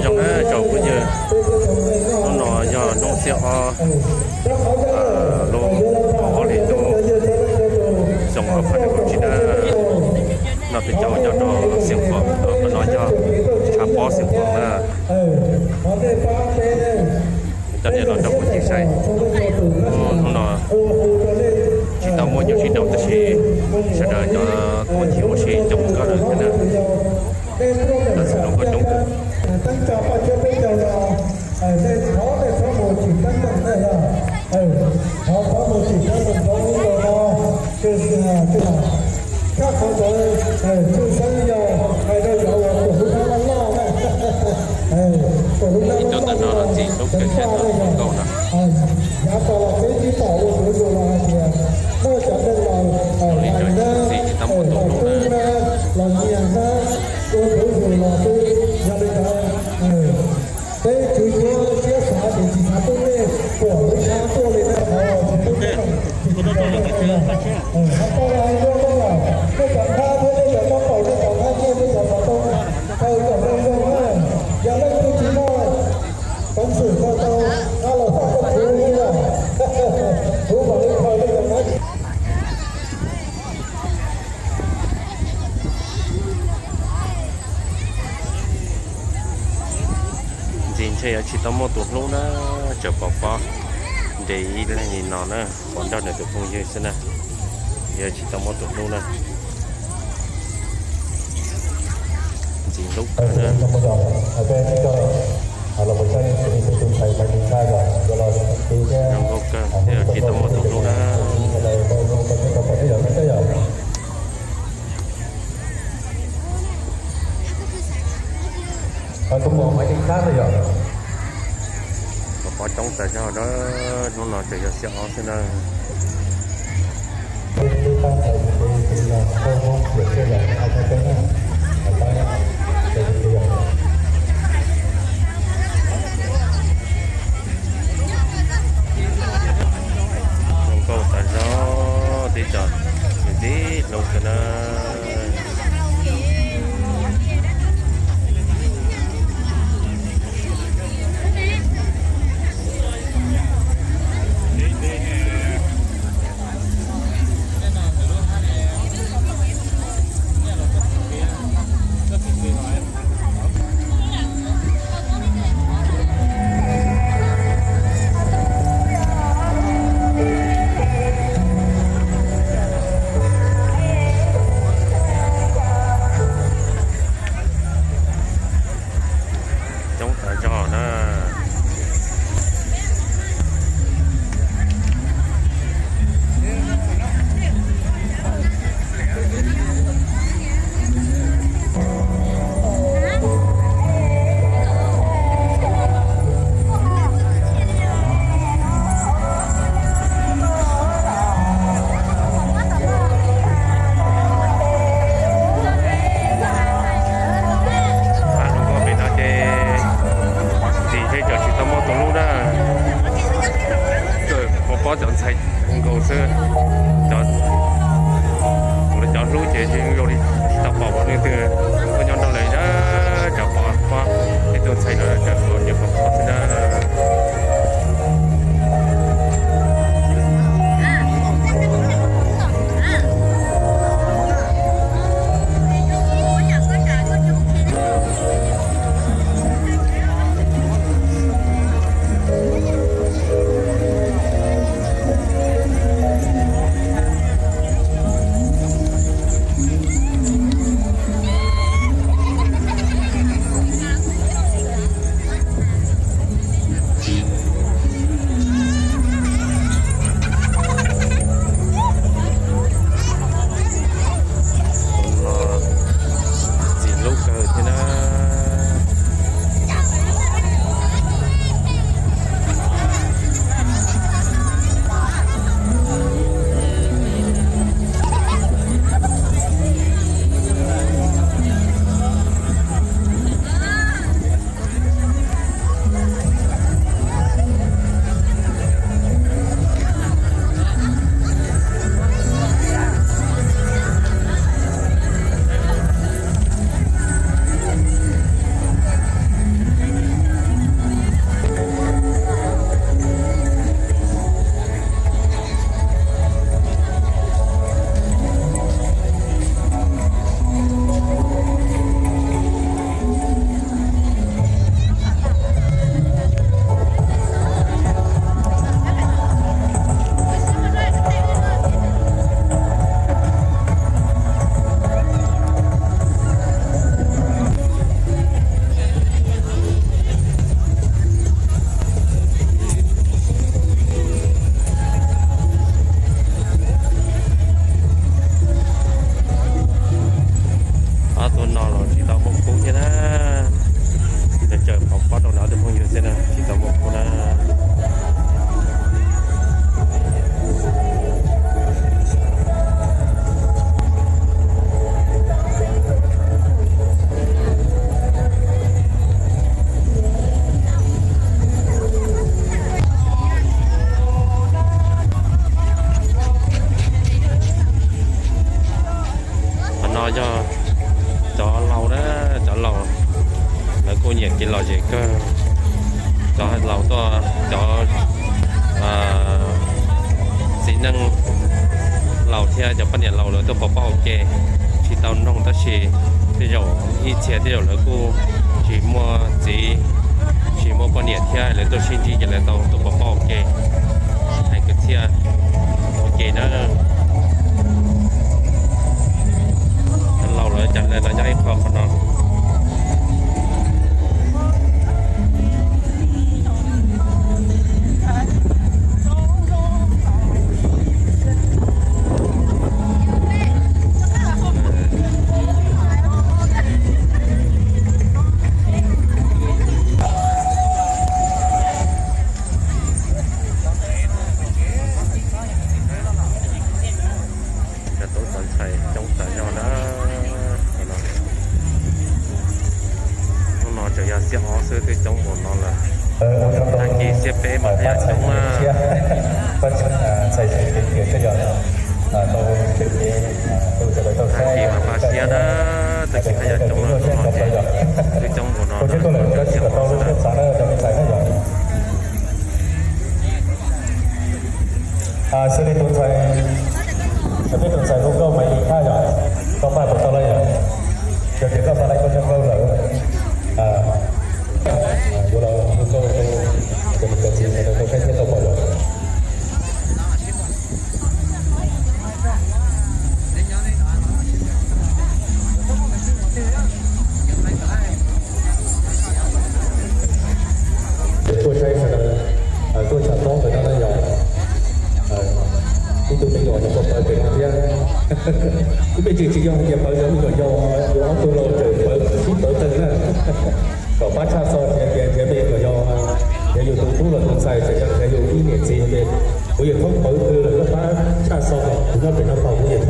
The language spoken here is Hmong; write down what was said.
Nyob zoo na tsoom phooj ywg, hnub no yog hnub xiab ob lub ob hlis ntuj xyoo ob phav nees nkaum tsib na. No peb caug nyob rau Xeev Khuam, qhov no yog tshav pob Xeev Khuam na. Coj nej los nrog kuv ncig saib. Hnub no tsis tau muaj nyuag sib nraus tab sis sawv daws cov tuaj ncig ua si coob kawg lawm thiab na. Tam sim no kuj coob kawg. Ib co ntawm no los ntxim hlub kawg thiab zoo nkauj na. Zoo li no ntxim tsis tau muaj tus hlub na. Peb tswv cuab siab xav ces tsis xav pub nej pom lub sab tuaj li na, qhov tsis pub nej, tsis tsis tau nej na. Hab pab los hais luaj na yom, nej cov nqab thiab nej cov ntaub paus, nej cov nqab thiab nej cov xov tooj, khaws kom zoo zoo na. Yog leej twg tsis muaj peev xwm khaws tau, nqa los faj rau kuv li yom. Kuv mam li khaws nej cov nqab. Ntxim ntshe yuav tsis tau muaj tus hlub na, tseem pom pob nres ib leeg li no na, pom nrog nws tus phooj ywg xwb na, yuav tsis tau muaj tus hlub na. Ntxim hlub kawg na. Zoo nkauj kawg thiaj tsis tau muaj tus hlub na. Pom pob coob tas zog na, hnub no tseem yog xiab ob xwb na. Zoo nkauj tas zog, tib co ntxim hlub kawg na. Coob tas zog na. Pab hlub nkauj pem no ces ntxim ntshe tseem tsis tau muaj tus hlub na. Tseem pom pob cov ntxhais nkaus xwb. Cov, lawv cov hlub ces zoo li tsis tau pom pom leej twg tuaj nyob nrog lawv na. Tseem pom pob ib tug ntxhais los tseem pom nyias pom pob xwb na. Yog cov laus na, cov laus lawv kuj nyiam kev lom zem kawg. Cov laus tuaj, cov txiv neej laus thiab cov poj niam laus lawv tuaj pov pob hauv ke tsis tau noog, tab sis tej zaum ib txhia tej zaum lawv kuj tsis muaj txiv, tsis muaj poj niam thiab, lawv tuaj sib ntsib ces lawv tau tuaj pov pob hauv ke, hais kwv txhiaj ua ke na. Cov laus lawv cas lawv los nyob ib qho qhov no. Cov tub cov ntxhais coob tas zog na. Hnub no tseem yog xiab ob xwb twb coob npaum no lawm. Tag kis xiab peb mas thiaj coob na. Tag kis mas pab xiab na, tag kis thiaj yog coob, hnub no ces twb coob npaum no lawm, xiab ob xwb na. Xws li tus ntxhais, peb tus ntxhais hu nkauj Maiv Lis Thaj yom, koj pab puas tau lawm yom? Yog tias koj pab lawm koj coj nkauj lawm, yuav los hu nkauj rau cov niam cov txiv sawv daws tau saib thiab tau pom yom. Tuaj saib sawv daws tuaj tsham tob ntawm no na yom. Ib tug me nyuam nws puas pawv pem no thiab. Ib peb tsis tsis yog hais tias pawv cov me nyuam yaus, yus ob tug laus tseem pawv sib pawv tawg na. Kom pab tshaj xo nrhiav nrhiav nrhiav me nyuam yaus, nrhiav yus tus tub los tus ntxhais, tseem nrhiav yus ib niam txiv ces kuv yeej thoob pawv twg lawm, koj pab tshaj xo kom kuv nyob pem no tau kuv yeej